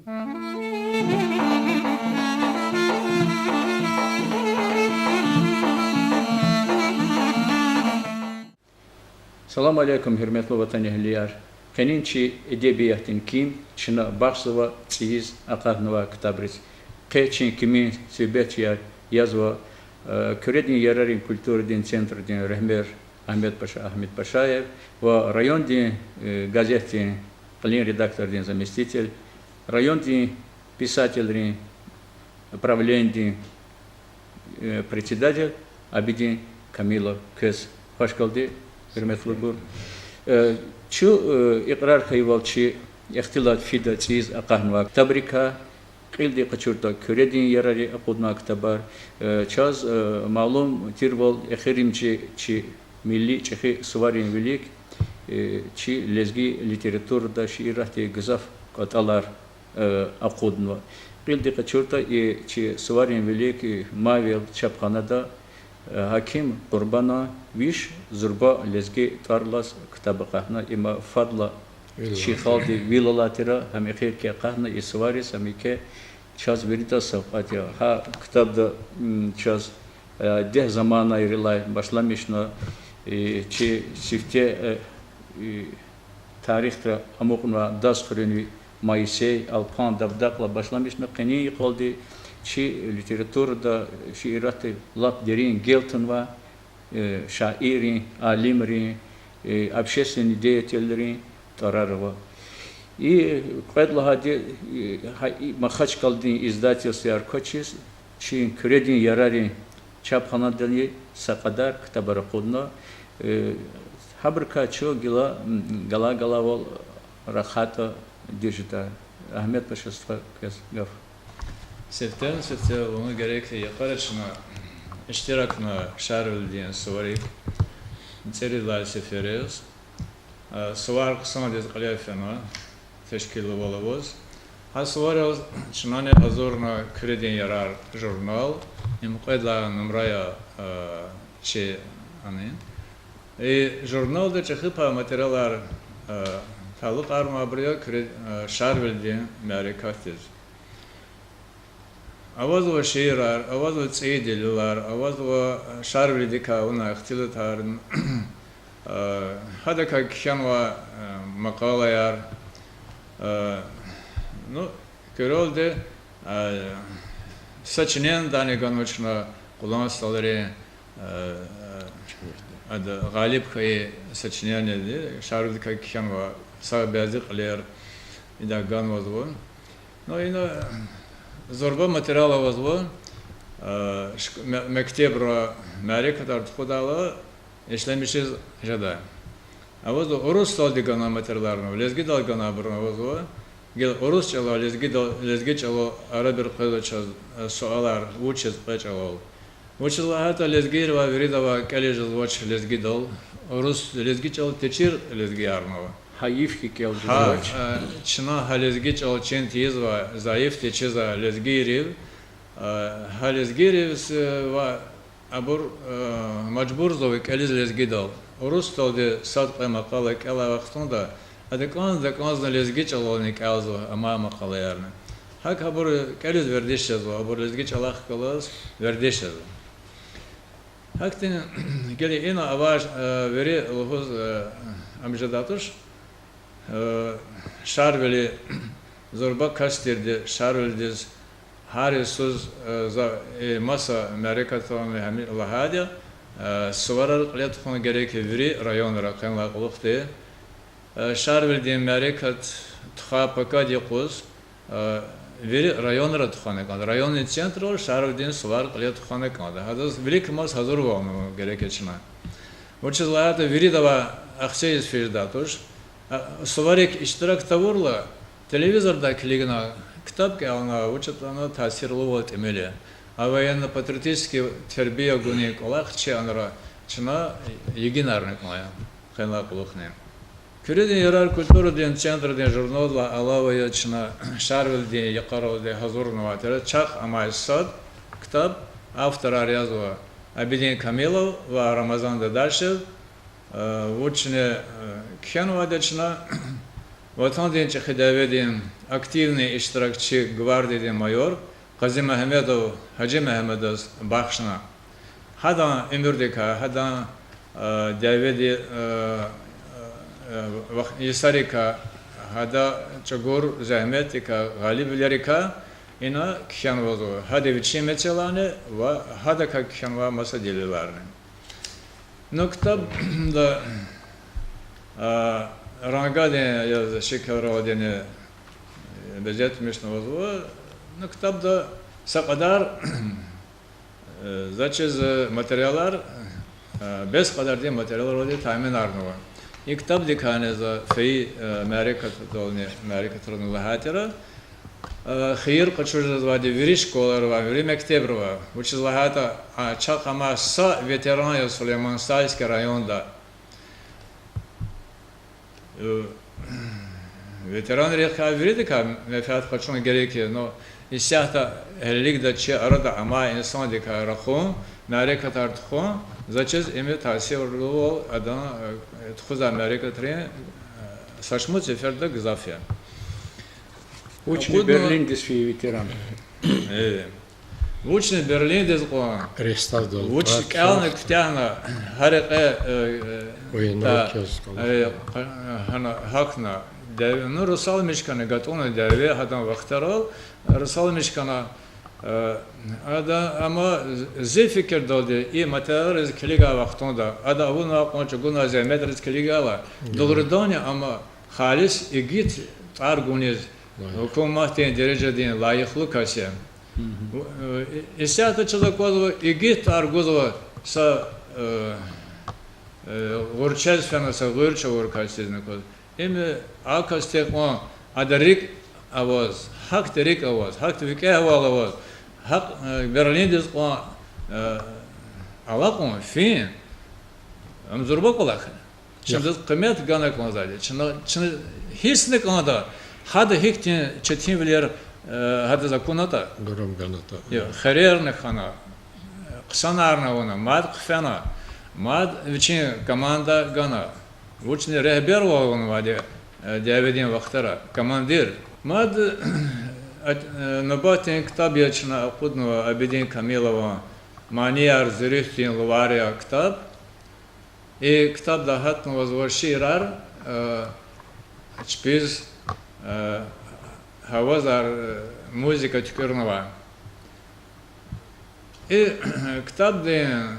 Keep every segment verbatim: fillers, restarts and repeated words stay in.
Салам алейкум, гьуьрметлу ватанэгьлияр! Къенин чи эдебиятдин ким чна бахшзава цӀийиз акъатнавай ктабриз. Къе чи кимин суьгьбетар язва, э, Куьредин ярарин культурадин центрдин регьбер Агьмедпаша Агьмедпашаев ва райондин, э, газетдин кьилин редактордин заместитель, райондин писателрин правленидин, э, председатель Абидин Камилов. Квез хвашкалди, гьуьрметлубур. Э, чун, э, икьрар хьайивал, чи ихтилат фида цӀийиз акъатнавай ктабрикай, кьилди къачуртӀа, Куьредин ярари акъуднавай ктабар. Э, чаз, э, малум тирвал, эхиримжи чи милли чӀехи суварин вилик, э, чи лезги литературада, шииратда гзаф кӀватӀалар, э, акъуднава. Кьилди къачуртӀа, и чи суварин вилик, э, Мавил чапханада, э, Гьаким Къурбанан виш зурба лезги тӀвар алаз ктаб акъатна. Има фадлай чи халкьдин вил алай тир, гьам эхир хьайи акъатна и сувариз, гьам еке чаз виридаз савкьват я. Гьа ктабда, м, чаз, э, дегь заманайрилай башламишна, э, чи сифте, э, э, тарихда амукьнавай Даз хуьруьнви Моисей, Алпан Давдакьлай башламишна, къенин йикъалди чи литературада, шииратда лап дерин гел тунвай, э, шаиррин, алимрин, э, общественный деятельрин тӀварар ава. И кьвед лагьайди, э, гьа и Махачкъаладин издательствояр квачиз, чи Куьредин ярарин чапханадани са кьадар ктабар акъудна. Э, гьабурукай чун гила, м, галай-галайвал рахайтӀа дир жеда. Агьмедпаша, стха, квез гаф. Сифтени-сифте лугьун герек я, йикъара чна иштиракна Шарвилидин суварик мецерилай сефериз, э, сувар хъсандиз кьиле фена, тешкилвал аваз. Гьа суварал чнани гьазурна Куьредин ярар журнал, им кьвед лагьай нумра я, э, чи ани. И журналда чӀехи пай материалар, э, талукьарнавайбур я Куьре-, э, Шарвилидин мярекатдиз. Авазва шиирар, авазва цӀийи делилар, авазва Шарвилидикай авунвай ихтилатар, э, гьадакай кхьенвай, э, макъалаяр, э, ну, куьрелди, э, сочинениедани ганва чна Къулан СтӀалрин, э, ада гъалиб хьайи сочинениеди, Шарвилидикай кхьенвай са бязи кьилер идай ганвазва. Ну, ина зурба материал авазва, э, шк-, ме-, мектебра мярекатар тухудайла ишлемишиз жедай. Авазва урус чӀалалди ганвай материаларни, лезги чӀалалди ганвайбурни авазва. Гила урус чӀалал, лезги чӀалал, лезги чӀалал арабир къвезва чаз, э, суалар, вучиз кьве чӀалал. Вучиз лагьайтӀа лезгийривай виридавай кӀелиз жезвач лезгидал. Урус, лезги чӀал течир лезгиярни ава. Гьа йиф хьи кӀелиз жезвач. Гьа, э, чна гьа лезги чӀал чин тийизвай, зайиф течизвай лезгийрив, э, гьа лезгийрив, э, ва абур, э, мажбурзава кӀелиз лезгидал. Урус чӀалалди сад-кьве макъала кӀелай вахтунда, ада кӀанз-кӀанзни лезги чӀалални кӀелзава амай макъалаярни. ГьакӀ абур кӀелиз вердиш жезва, абур лезги чӀалахъ галаз вердиш жезва. Гьахьтинди гила ина авай, э, вири лугьуз, э, ам жедайди туш, э, Шарвили зурба кас тирди, Шарвилидиз гьар йисуз, э, за, э, маса мярекатарни гьам лагьайди я, э, суварар кьиле тухун герек я вири районра къенлай кьулухъди. Э, Шарвилидин мярекат тухвай пакад юкъуз, э, вири районра тухвана кӀанда. Районный централ Шарвилидин сувар кьиле тухвана кӀанда. Гьадаз виликамаз гьазурвал авун герек я чна. Вучиз лагьайтӀа виридавай ахцегьиз физ жедай туш. Э, суварик иштирак тавурла, телевизордай килигна, ктаб кӀелна, вуч ятӀани таъсирлувал тӀимил я. А военно-патриотический тербия гунин кӀвалах чи анра чна йигинарна кӀанда къенлай кьулухъни. Куьредин ярар культурадин центрдин журналдилай алава яз чна Шарвилидин йикъаралди гьазурнавай тир чахъ амай сад ктаб, авторар язва Абидин Камилов ва Рамазан Дадашев, э, вучни, э, кхьенвайди я чна, Ватандин ЧӀехи дяведин активный иштиракчи, гвардиядин майор Къазимегьамедов Гьажимегьамедаз бахшна. Гьадан уьмуьрдикай, гьадан, э, дяведи, э, э, вах-, йисарикай, гьадан чӀугур зегьметдикай, гъалибвилерикай ина кхьенвазва. Гьада вичин мецеларни ва гьадакай кхьенвай маса делиларни. Ну, ктабда, а, рангадин яз шикилралдини, э, безетмишнавазва. Ну, ктабда са кьадар, э, заз чиз, э, материалар, э, бес кьадардин материалралди таъминарнава. И ктабдикайни за фейи, э, мярекатдални, мярекатрални лагьайтӀа, э, хийир къачуз жезвайди вири школайривай, вири мектебривай, вучиз лагьайтӀа, а, чахъ амай са ветеран я Сулейман-Стальский районда. Э, ветеранрихъ виридакай менфят къачун герек я, но исятда гьелелигда чи арада амай инсандикай рахун, мярекатар тухун, заз чиз, им я таъсирлувал адан, э, тухузвай мярекатрин, э, са шумуд сеферда гзаф я. Вучни Акъудна Берлиндиз фейи ветеран. Э, вучни Берлиндиз кьван, Рейхстагдал вуч кӀелна, куьтягьна, гьа рекье, э, э, военнойриз, э, гьана гьахьна, дяве, ну, русалмиш хьана, гатӀунна дяве гьадан вахтарал, русалмиш хьана, э, ада, амма зи фикирдалди, и материалриз килигай вахтунда, ада авунвай кьван чӀугунвай зегьметриз килигайла, дугъриданни ам халис игит тӀвар гуниз, гьукуматдин дережадин лайихлу кас я. Э, исятда чаз аквазва, игит тӀвар гузва са, э, э, гъуьрчез фена, са гъуьр чӀавур касдизни акваз. Им а касди кьван, ада рикӀ аваз, гьахьтин рикӀ аваз, гьахьтин викӀегьвал аваз, гьахь, э, Берлиндиз кьван, э, алакьун, фин, ам зурба кӀвалах я. Чна адаз къимет гана кӀанзавайди, чна, чна гьиссна кӀанда, гьада гьихьтин четинвилер, э, гьадаз акунатӀа, дурум ганатӀа, я, хирерни хьана, хъсанарни авуна, мад хъфена, мад вичин команда гана, вучни регьбервал авунвайди, э, дяведин вахтара, командир. Мад, э, нубатдин ктаб я чна акъуднава Абидин Камилован Манияр, зи руьгьдин лувар я ктаб. И ктабда гьатнавазва шиирар, э, чпиз, э, гьавазар, э, музыка туькӀуьрнавай. И ктабдин,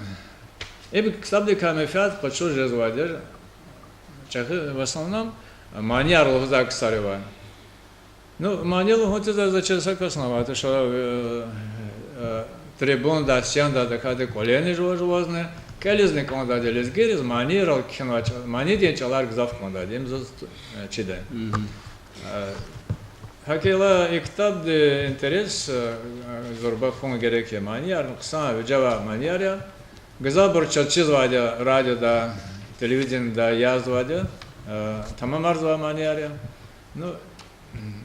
и ктабдикай менфят къачуз жезвайди чӀехи, в основном, манияр лугьузвай ксаривай. Ну, мани лугьун тийизвай за чиз са касни авайди, ша, э, э, трибунада, сценада тахьайтӀа кӀвалени жува-жувазни, кӀелизни кӀандайди лезгийриз манийрал кхьенвай чӀа-, манидин чӀалар гзаф кӀандайди, им заз, э, чида. Э, гьакӀ хьайила и ктабдин интерес, э, зурба хьун герек я, манияр хъсан, вижевай манияр я. Гзафбур чаз чизвайди я радиода, телевиденида язавайди, э, тамамарзавай манияр я. Ну,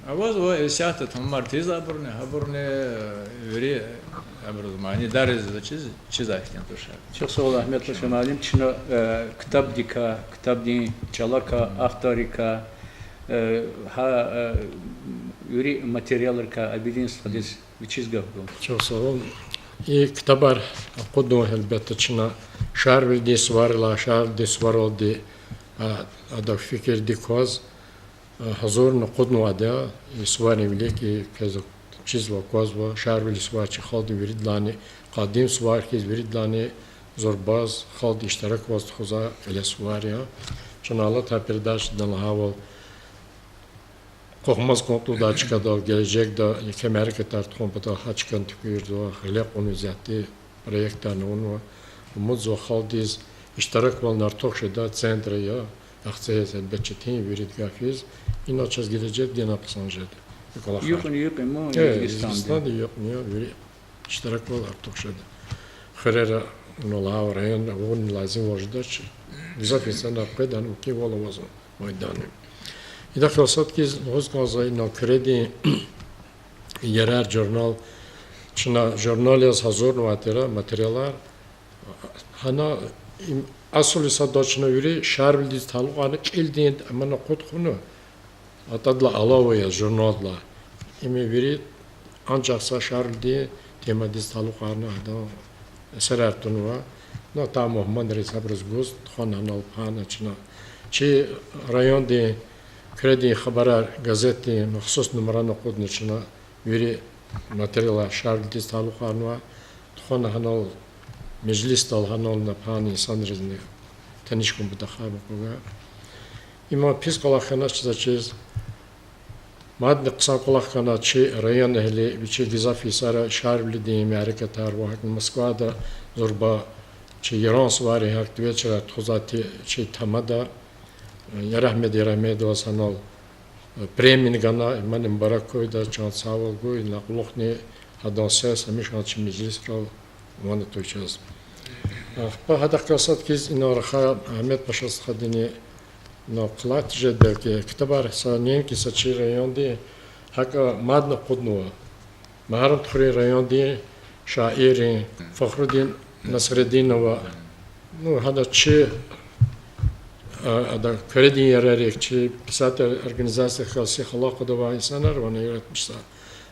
авазва исятда тамамар тийизвайбурни, гьабурни, э, вири абуруз манидарриз за чиз, чизвай хьтин туш. Чухсагъул, Агьмедпаша муаллим, чна, э, ктабдикай, ктабдин чӀалакай, авторрикай, э, гьа, э, вири материалрикай Абидин стхадиз вичиз гаф гун. Чухсагъул. И ктабар акъуднава, гьелбетда, чна Шарвилидин суварилай, Шарвилидин суваралди, а, адан фикирдик кваз, а, гьазурна акъуднавайди я, и суварин вилик, и квез чизва, аквазва, Шарвилидин сувар чи халкьдин виридалайни къадим сувар хьиз, виридалайни зурбаз халкьди иштирак аваз тухузвай кьиле сувар я. Чна алатай передачада лагьайвал, къухмаз кӀантӀудай чкадал гележегда еке мярекатар тухун патал гьа чкани туькӀуьрзава, гъиле кьунва исятда, проектарни авунва. Умудзава халкьдиз иштираквални артух жеда, центра я, ахцегьиз гьелбет четин вирида гаф ийиз. Ина чаз гележегда гьина хъсан жеда и кӀвалахар. Юкьни-юкь я ман, э, Лезгистанда. Лезгистанда юкьни я, вири иштираквал артух жеда. Хуьрера, ну, лагьай районра авун лазим ваз жедач. Гзаф инсанар къведа, мумкинвал авазва майдани. Идахъ галаз сад хьиз лугьуз кӀанзава, ина Куьредин иерар журнал, чна журнал яз гьазурнавай тир материалар. Гьана им асул сад я, чна вири Шарвилидиз талукьарна кьилдин амана акъуд хьуна. АтӀадалай алава яз журналдилай. Им вири анжах са Шарвилидин темадиз талукьарна гьадан эсерар тунва. Ну, ата мугьманриз, гьабуруз гуз тухвана гьанал пана чна. Чи райондин Куьредин хабарар газетдин махсус нумрани акъудна чна, вири материалар Шарвилидиз талукьарнава, тухвана гьанал, межлисдал гьанал на пана инсанризни таниш хьун патахъай мукьва. Има пис кӀвалах хьанач за чиз. Мадни хъсан кӀвалах хьана чи районэгьли вичин гзаф йисара Шарвилидин мярекатар ва гьакӀни Москвада зурба чи Яран суварин гьахьтин вечерар тухузвай чи тамада, Ярагьмед Ярагьмедоваз гьанал премияни гана, имани мубарак хьуй, адаз чан сагъвал гуй, инал кьулухъни гьадан сес гьамиша чи межлисрал ван атуй чаз. Ахпа гьадахъ галаз сад хьиз инал рахай Агьмед-Паша стхадини, ну, хълагьай тежеда, белки, ктабар са неинки са чи райондин, гьакӀ мадни акъуднава. Магьарамдхуьруьн райондин шаиррин, Фахрудин Насрединова, ну, гьана чи, а, ада Куьредин ярарик, чи писатель организацияхъ галаз сих алакъада авай инсанар вана яратмишза.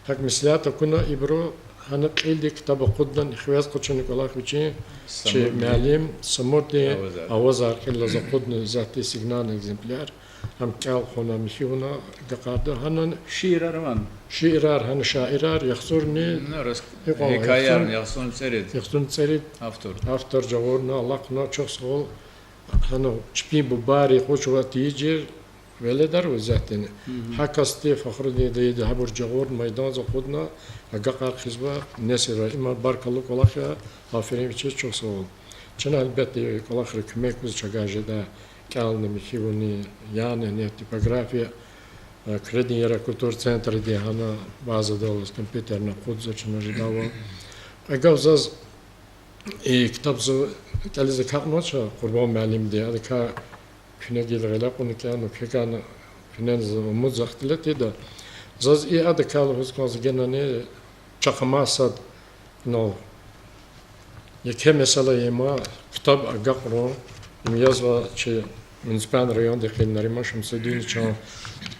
ГьакӀ меслят акуна ибуру, гьана кьилди ктаб акъудна, хивез къачуна кӀвалах вичин, чи муаллим Самурдин авазар кьилиз акъудна, исятда сигнальный экземпляр. Гьам кӀел хъувуна, михьи авуна агакьарда гьана. Шиирар, гьана шаирар, яхцӀурни, гьикьван, яхцӀурни цӀерид автор жагъурна, алахъна, чухсагъул. Гьана чпин бубайри къачузвай тийижир веледар ва исятдани. Гьа касди, Фахрудин дайиди, гьабур жагъурна, майданза акъудна, агакьар хъийизва несилрай. Има баркаллу кӀвалах я, аферин вичиз, чухсагъул. Чна гьелбетда и кӀвалахра куьмек гуз чавай жеда, кӀелна, михьи авуна, яна, не, типография, э, Куьредин ярарик, культура центрдин гьана базадал алаз компьютерни акъудзава чна жедайвал. Кьве гаф заз, и ктаб заз кӀелиз акатнавач Къурбан муаллимди, адакай куьне гила гъиле кьуна кӀелна, квекай куьне за умуд, захъ тилетида. Заз и адакай лугьуз кӀанзава генани, чахъ амай сад, ну, еке месэла я им, ктаб агакьарун. Им язва чи муниципальный райондин хьи Нариман Шамсудиновичан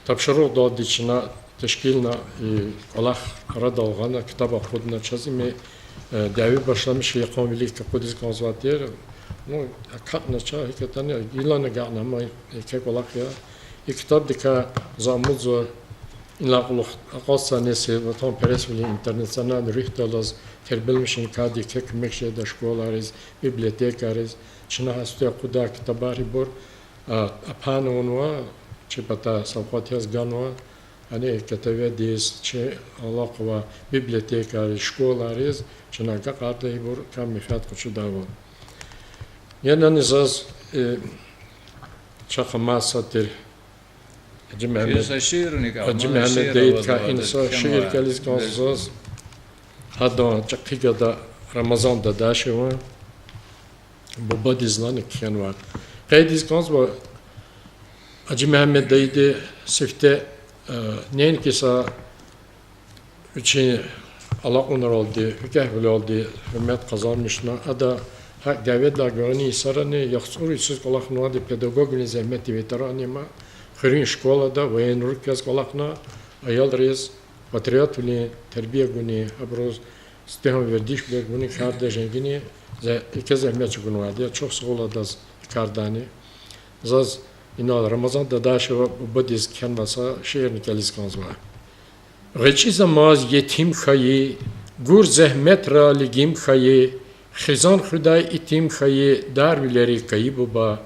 тапшуругъдалди чна тешкилна и кӀвалах, арадал гъана, ктаб акъудна, чаз им, э, дяве башламишна, йикъан вилик акъудиз кӀанзавай тир. Ну, акатнач, гьакӀ ятӀани, гилани агакьна, амма еке кӀвалах я. И ктабдикай за умудзава, инал кьулухъ акъатзавай несил ватанпересвилин, интернациональный руьгьдал алаз тербиямишун кардик еке куьмек жеда школайриз, библиотекайриз. Чна гьа сифте акъудай ктабар ибур, а, апарун авунва, чи патай савкьват яз ганва, гьана КТВ-диз, чи алакъа авай библиотекайриз, школайриз чна агакьарда, ибурукай менфят къачудайвал. Генани заз, э, чахъ амай сад тир Гьажи Мугьаммед, Гьажи Мугьаммед дайидикай ина са шиир кӀелиз кӀанзава заз. Гьадан чӀехи гада Рамазан Дадашеван, бубадиз лагьана, кхьенвай. Къейдиз кӀанзава, Гьажи Мугьаммед дайиди сифте, э, неинки са вичин алакьунралди, викӀегьвилелди гьуьрмет къазанмишна, ада гьа дяведилай гуьгъуьнин йисарани, яхцӀур йисуз кӀвалахнавайди, педагогвилин зегьметдин ветеран я им, хуьруьн школада военрук яз кӀвалахна, аялриз патриотвилин тербия гунин, абуруз сифтегьан вердишвилер гунин кардиз женгини, зе-, еке зегьмет чӀугунвайди я, чухсагъул адаз и кардани. Заз инал Рамазан Дадашеван бубадиз кхьенвай са шиирни кӀелиз кӀанзава. ГъвечӀизамаз етим хьайи, гур зегьметра лигим хьайи, хизан хуьдай итим хьайи, дарвилери кайи буба.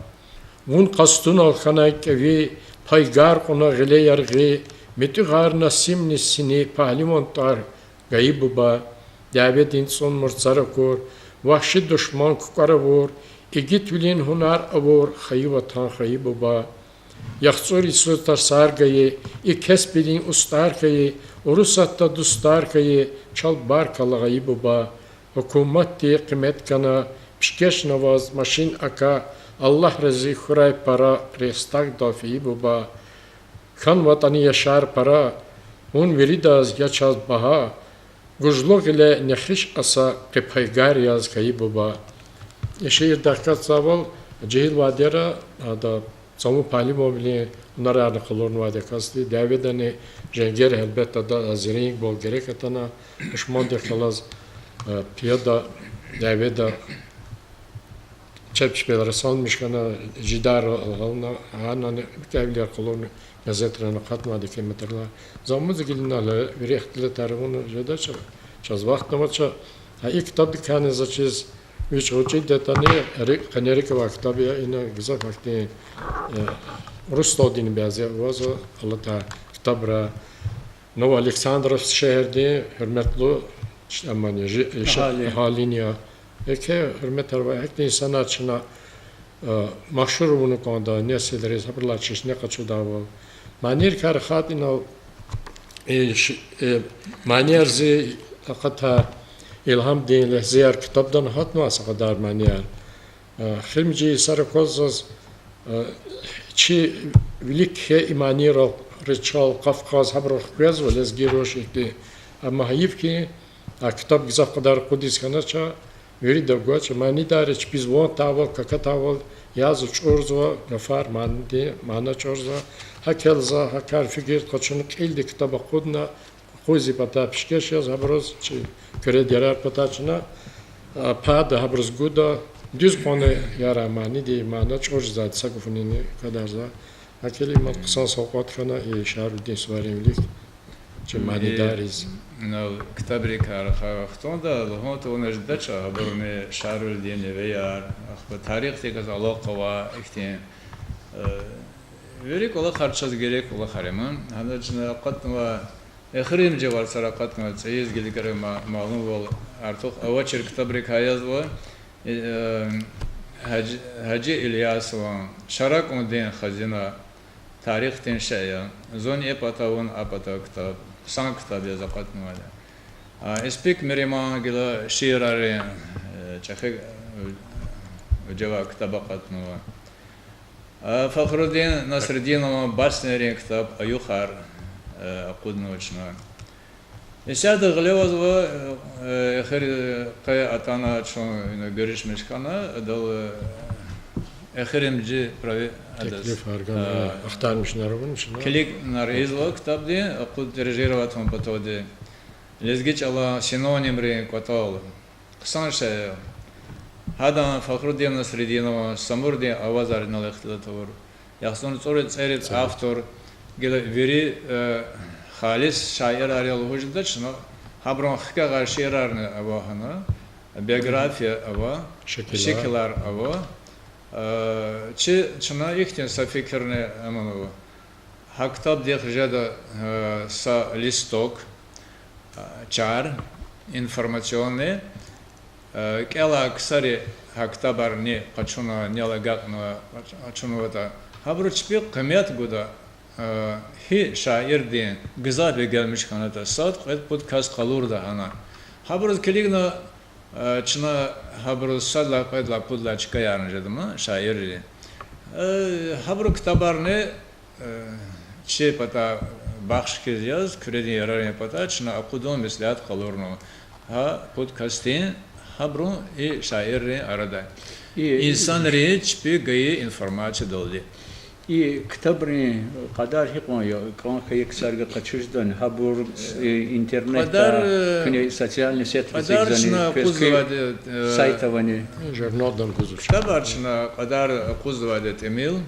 Вун къастунал хьанай кӀеви, пайгар кьуна гъиле яргъи, муьтӀуьгъар Насимни сини пагьливан тӀвар гайи буба. Дяведин цӀун мурцар акур, вагьши душман кукӀвар авур, игитвилин гьунар авур хайи ватан хайи буба. ЯхцӀур йисуз тарсар гайи, и кесбдин устӀар хьайи, Урусатда дустар хьайи, чал баркалла гъайи буба. Гьукуматди къимет гана, пишкешна ваз машин ака, Аллагь рази хьурай пара, Рейхстагдал фейи буба. ХьанватӀани яшар пара, вун виридаз я чаз багьа, гужлу гъиле нехиш аса, къе пайгар яз хьайи буба. И шиирдихъ галаз цавал жегьил вадера, ада Цавун пагьливанвилин гьунарарни къалурнавайди я касди, дяведани женгер гьелбетда ада зиринг бал герек атана, душмандихъ галаз, э, пияда дяведа чеб чпел расалмиш хьана, жидар гьална, гьанани муькуь вилер къалурна газетрани акъатнавайди я, материалар. За муз гилинала вири ихтилатар авуна жедач, чаз вахт авач. Гьа и ктабдикайни за чиз вич гъвечӀиди ятӀани, ри-, къенерикӀ авай ктаб я, ина гзаф ахьтин, э, урус столдин бязи авазва алатай ктабра. Новоалександровск шегьердин гьуьрметлу, ш-, амани, жи-, ш-, агьалини я. Еке гьуьрметар ва гьахьтин инсанар чна, э, машгьур авуна кӀанда несилриз, гьабурулай чешне къачудайвал. Манийрикай рахайтӀа инал, э, ш-, э, манияр зи акъатай Илгьамдин легьзеяр ктабдани гьатнавай са кьадар манияр. Э, эхиримжи йисара аквазва заз, э, чи вилик кхьей и манийрал, Речал, Кавказ, гьабурал хквезва, лезги руш ихьтин. Амма гьайиф хьи, а ктаб гзаф кьадар акъудиз хьанач, вирида гвач, манидар я, чпиз ван тавал, кака тавал язва, чӀурзава, гафар, манидин мана чӀурзава. ГьакӀ хьайила за гьа кар фикирда къачуна кьилди ктаб акъудна, акъудиз патай пишкеш яз гьабуруз, чи куьредин ярар патай чна, а, пад гьабуруз гуда, дуьз кьванни ярай, маниди мана чӀур жезвайди са гафунини квадарзавай. ГьакӀ хьайила мад хъсан савкьват хьана и Шагьруддин суварин вилик, чи манидариз. Инал ктабрикай рахай вахтунда лугьун тавуна жедач, гьабуруни Шагьруддинни веяр, ахпа тарихдиказ алакъа авай ихьтин, э, вири кӀвалахар чаз герек кӀвалахар я ман. Гьана чна акъатнавай эхиримжи варцара акъатнавай цӀийиз гилигра ма-, малумвал артух авачир ктабрикай язва, э, Гьажи, Гьажи Ильясован Шаракьундин хазина, тарихдин шей я. Зун и пата, вун а пата ктаб, хъсан ктаб яз акъатнавайди. А, Испик Мериман гила шиирарин, э, чӀехи, э, жаваб ктаб акъатнава. А, Фахруддин Насреддинован баснярин ктаб Аюхар, э, акъуднава чна. Исятда гъиле авазва, э, эхир, э, къе атана чун ина гуьруьшмиш хьана, адал, э, эхиримжи прави-, адаз, теклифар гана, а, ахтармишунар авуна чна. Килигнар ийизва ктабдин, акъуд тиражировать авун паталди. Лезги чӀалан синонимрин кӀватӀал. Хъсан шей я. Гьадан, Фахруддин Насреддинован, Самурдин авазар инал ихтилат авур. ЯхцӀурни цӀуруъ цӀерид автор, гила вири, э, халис шаирар я лугьуз жедач, но гьабурун хкягъай шиирарни ава гьана, биография ава, шикилар ава. Э, чи, чна ихьтин са фикирни аманва. Гьа ктабдихъ жеда, э, са листок, э, чар, информационный, э, кӀелай ксари гьа ктабарни къачуна, нел агакьнава, къачунватӀа, гьабуру чпи къимет гуда, э, гьи шаирдин гзаф бегенмиш хьанатӀа, сад, кьвед, пуд кас къалурда гьана. Гьабуруз килигна, э, чна гьабуруз сад лагьай, кьвед лагьай, пуд лагьай чкаярни жеда ман, шаирри. Э, гьабурун ктабарни, э, чи патай бахш хьиз яз, Куьредин ярарин патай чна акъудун меслят къалурнава. Гьа пуд касдин, гьабурун и шаиррин арада. Инсанри чпи гайи информациядалди. И ктабрин кьадар гьикьван я, кӀан хьайи ксариз къачуз жедани, гьабур, э, интернетда, куьне социальный сетьра эцигзавани, квез куь сайт авани? Журналда гузва. Ктабар чна кьадар акъудзавайди тӀимил,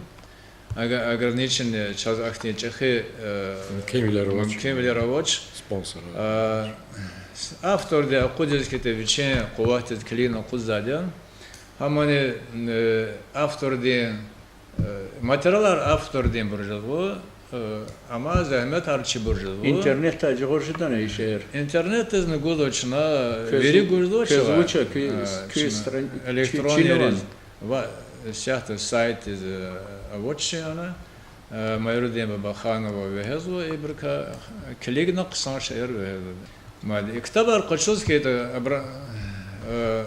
ог-, ограниченный, чаз ахьтин чӀехи, э, мумкинвилер авач. Мумкинвилер авач. Спонсор. А, авторди акъудиз хьайитӀа вичин къуватдиз килигна акъудзавайди я. Гьамани, э, автордин, э, материалар автординбур жезва, э, амма зегьметар чибур жезва. Интернетдай жагъур жедани и шейэр? Интернетдизни гузва чна, вири гузва чна. Квез вуч я, куь, э, куь чна стран-, электронный чи-, чинавани? Ва исятда сайтдиз, э, авач чи ана, э, Майрудин Бабаханова вегьезва ибурукай, килигна хъсан шейэр вегьезва. Мад и ктабар къачуз хьайитӀа, абра-, э,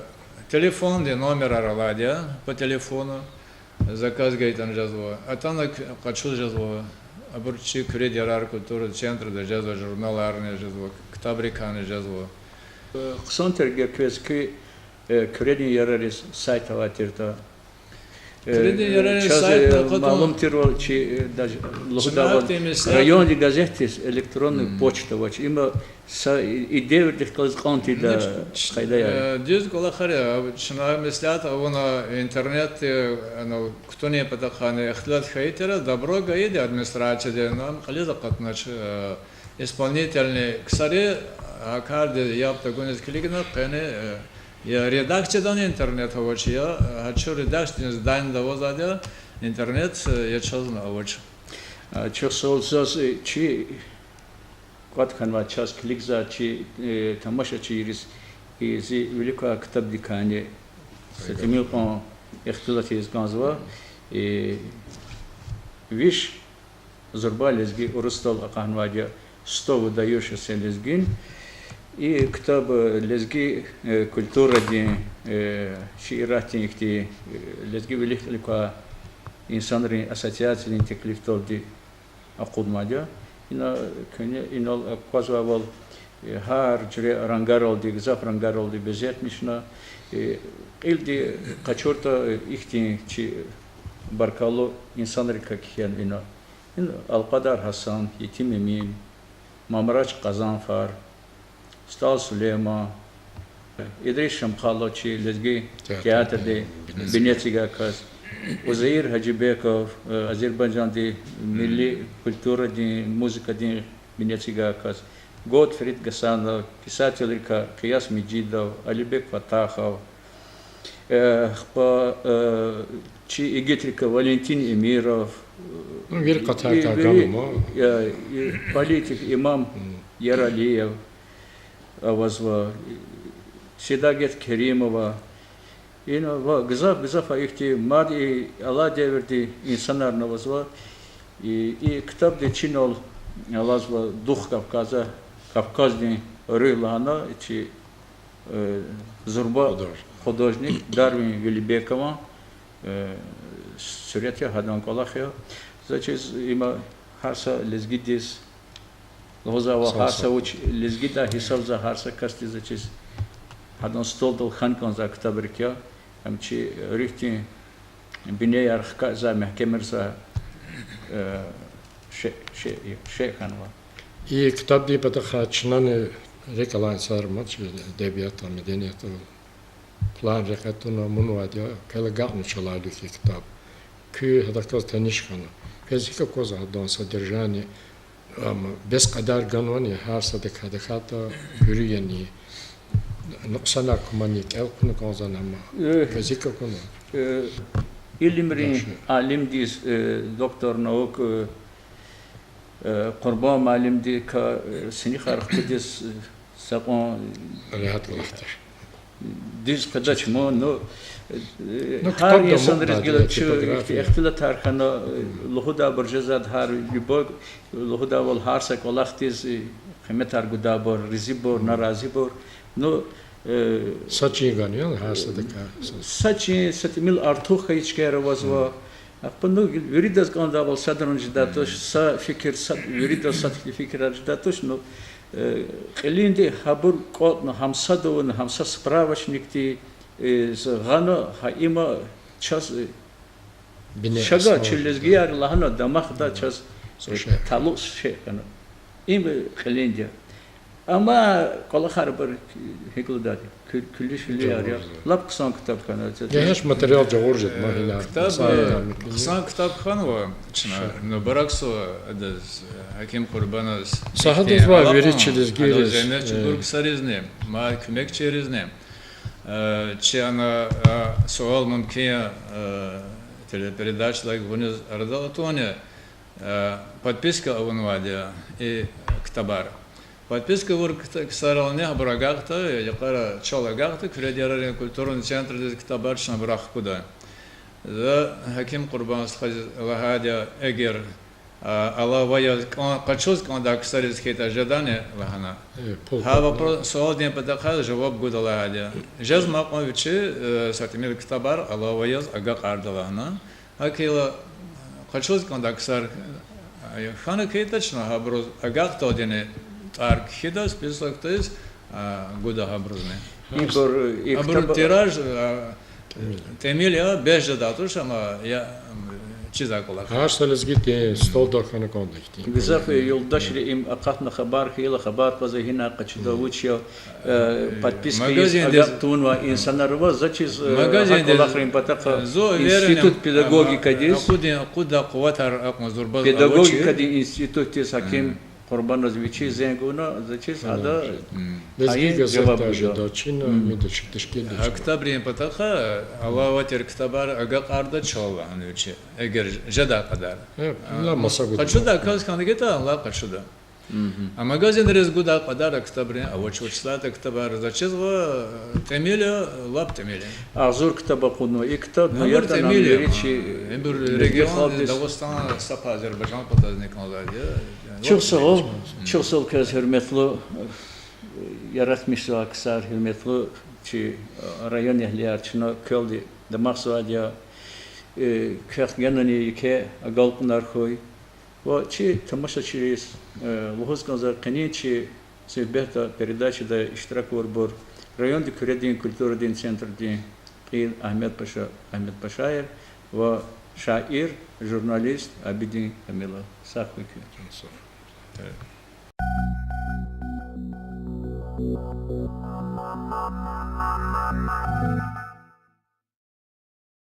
телефондин номерар алайди я, по телефону заказ гайитӀани жезва, атана к-, къачуз жезва, абур чи Куьредин ярар культура центрда жезва, журналарни жезва, ктабрикайни жезва. Хъсан тир эгер квез куь, э, Куьредин ярариз сайт авай тиртӀа. Э, чаз, э, малум тирвал чи, э, даже лугьудайвал, райондин газетдиз электронный почта авач. Има са и, и девирдихъ галаз кьван тийидай къайда я. Дуьз кӀвалахар я, чна меслят авуна интернетди, ана, кутунин патахъайни ихтилат хьайитӀа, добро гайиди администрацияди, ам кьилиз акъатнач, э, исполнительный ксари а кардиз яб тагуниз килигна, къени, э, я редакциядани интернет авач, я гьа чун редакциядин здание авазва, я интернет, э, я чазни авач. А, чухсагъул, заз, э, чи кӀватӀ хьанвай, чаз килигзавай чи, э, тамашачийриз, э, зи вилик квай ктабдикайни са тӀимил кьван ихтилат ийиз кӀанзава, э, виш зурба лезги урусдал акъатнавайди я, Сто выдающихся лезгин. И ктаб, э, лезги, э, культурадин, э, шииратдин ихьтин, э, лезги вилик кьилик квай инсанрин ассоциациядин теклифдалди акъуднавайди я. Ина куьне инал аквазвайвал, э, гьар жуьре рангаралди, гзаф рангаралди безетмишна, э, кьилди къачуртӀа, э, ихьтин чи баркаллу инсанрикай кхьена ина. Ина Алкьвадар Гьасан, Етим Эмин, Мамрач Къазанфар, СтӀал Сулейман, Идрис Шамхалов, чи лезги театрдин бине эцигай кас, Узаир Гьажибеков, э, Азербайжандин милли культурадин, музыкадин бине эцигай кас, Готфрид Гьасанов, писателрикай Къияс Межидов, Алибек Фатахов, э, ахпа, э, чи игитрикай Валентин Эмиров, Ну, вири къатарикай вири, ганва. Э, политик имам Яралиев авазва, Седагет Керимова, ина ва гзаф-гзаф ихьтин мад и алай девирдин инсанарни авазва. И, и ктабдин чинал алазва Дух Кавказа, Кавказдин руьгь лагьана, чи, э, зурба художник Дарвин Велибекован, э, сурет я, гьадан кӀвалах я. За чиз има гьар са лезгидиз лугьузвайвал, гьар са вуч лезгидай гьисабзавай гьар са касдиз за чиз гьадан столдал хьана кӀанзавай ктабрик я. Ам чи руьгьдин бинеяр хкажзавай, мягькемарзавай, э, шей, шей, шей хьанва. И ктабдин патахъай чнани рикӀ алай инсанар ама, чи эдебиятдал, медениятдал пулар рекье туна, мун авайди я, квел агакьнач алай вилик и ктаб. Куьн гьадахъ галаз таниш хьана. Квез гьикӀ аквазва гьадан содержание, ам бес кьадар ганвани, гьар садак гьадахъ ятӀа куьруь яни, нукьсанар кумани, кӀел хъувуна кӀанзавани ам? Э, Квез гьикӀ акуна? э, илимрин алимдиз, э, доктор наук, э, Э, Къурбан муаллимдикай, э, синихар хкудиз, э, са кьван дуьз къведач ман, ну, э, гьар инсанриз гила чун ихьтин ихтилатар хьана, э, лугьудайбур жезвайди, гьар любой лугьудайвал, гьар са кӀвалахдиз, э, къиметар гудайбур, разибур, наразибур. Ну, э, са чин гана я гьар садакай са чин, са тӀимил артух хьайи чкаяр авазва. Ахпа, ну, виридаз кӀандайвал садрани жедай туш, са фикир, са, виридаз сад хьайи фикирар жедай туш, ну, э, кьилинди гьабур кӀватӀна, гьам сад авуна, гьам са справочникди, э, гъана, гьа има чаз, э, чага, чи лезгияр лагьана, дамахда чаз, э, талукь шей хьана. Им, э, кьилинди я. Амма кӀвалахар абур гьикӀ лугьудайди, куь-, куьлуь-шуьлуьяр я. Лап хъсан ктаб хьана. Гьич материал жагъур жеда, ма гьина. Ктаб, хъсан ктаб хьанва чна, мубаракзава адаз, Гьаким Къурбаназ, са гьадаз ва вири чи лезгийриз, зегьметчи гур ксаризни, ма куьмекчийризни. Э, чи ана, а, суал мумкин я, э, телепередачадилай вуниз арадал атун я, э, подписка авунвайди я и ктабар. Подписка авур кт-, ксарални гьабур агакьда, йикъара чал агакьда, Куьредиярарин культурный центрдиз ктабар чна абурал хкуда. За Гьаким Къурбан стхадиз лагьайди я, эгер, а, алава яз кӀан-, къачуз кӀандай ксариз хьайитӀа жедани лагьана. Гьа вопро-, суалдин патахъай жаваб гуда лагьайди я. Жезмай кьван вичи, э, са тӀимил ктабар алава яз агакьарда лагьана. ГьакӀ хьайила, къачуз кӀандай ксар, э, хьана хьайитӀа чна гьабуруз агакьдалдини тӀвар кхьида, список тийиз, а, гуда гьабурузни. Ибур, и ктаб- Абурун тираж, а, ТӀимил я, бес жедай туш, амма я, м, чизвай кӀвалах. Гьар са лезгидин столдал хьана кӀанда ихьтин. Гзаф юлдашри им акъатна хабар хьайила, хабар кьазва гьина къачуда, вуч я, э, подпискадиз агакь тавунвай инсанар ава, заз чиз, э, гьа кӀвалахрин патахъай институт педагогикадиз. Акъудин, акъуддай къуватар акьван зурба авачир. Педагогикадин институтдиз гьаким Къурбаназ вичи зенг авуна, заз чиз ада гьа жаваб гуда. Ктабрин патахъай алава тир ктабар агакьарда чалва гьана вичи, эгер жедай кьадар. Къачуда, кас хьана гатӀа, алай къачуда. А магазинриз гудай кьадар а ктабрин авач, вучиз лагьайтӀа ктабар заз чизва, тӀимил я, лап тӀимил я. Агъзур ктаб акъуднава. И ктаб, ну, ятӀани тӀимил я вири чи, ибур лезги регион, халкьдиз, Дагъустан са пай Азербайжан патазни кӀанзавайди я. Чухсагъул, чухсагъул квез, гьуьрметлу, э, яратмишзавай ксар, гьуьрметлу чи, э, районэгьлияр, чна квелди дамахзавайди я, э, квехъ генани еке агалкьунар хьуй. Ва чи тамашачийриз, э, лугьуз кӀанзава, къенин чи суьгьбетда, передачада иштирак авурбур райондин Куьредин культурадин центрдин кьил Агьмедпаша Агьмедпашаев ва шаир, журналист Абидин Камилов. Сагъ хьуй куьн.